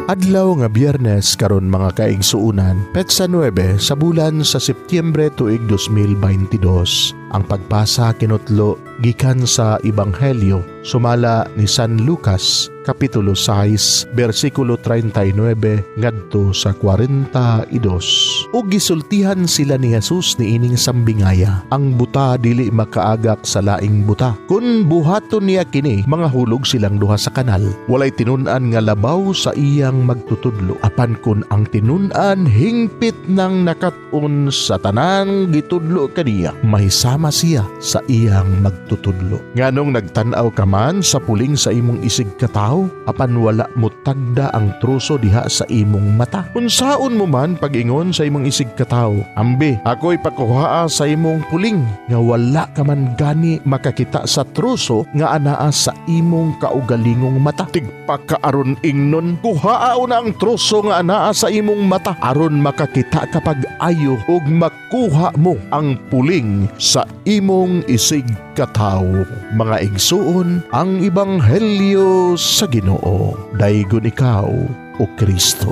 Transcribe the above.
Adlaw nga Biyernes karon, mga kaigsuunan, petsa 9 sa bulan sa Setyembre, tuig 2022. Ang pagbasa kinutlo gikan sa Ebanghelyo sumala ni San Lucas, Kapitulo 6, bersikulo 39 ngadto sa 42. Ug gisultihan sila ni Jesus niining sambingaya: "Ang buta dili makaagak sa laing buta. Kun buhaton niya kini, mangahulog silang duha sa kanal. Walay tinun-an nga labaw sa iyang magtutudlo. Apan kun ang tinun-an hingpit nang nakat-on sa tanan gitudlo kaniya, mahisama siya sa iyang magtutudlo. Nganong nagtan-aw ka man sa puling sa imong isig katawo, apan wala mo tagda ang troso diha sa imong mata? Unsaon mo man pag-ingon sa imong isig katawo, 'Ambi, ako'y pakuhaa sa imong puling,' nga wala ka man gani makakita sa troso nga anaa sa imong kaugalingong mata? Tigpakaaron ingnon, kuhaa una ang troso nga anaa sa imong mata aron makakita ka pag-ayo ug makuha mo ang puling sa imong isig katawo." Mga igsuon, ang Ebanghelyo sa Ginoo. Daygon ikaw, O Kristo.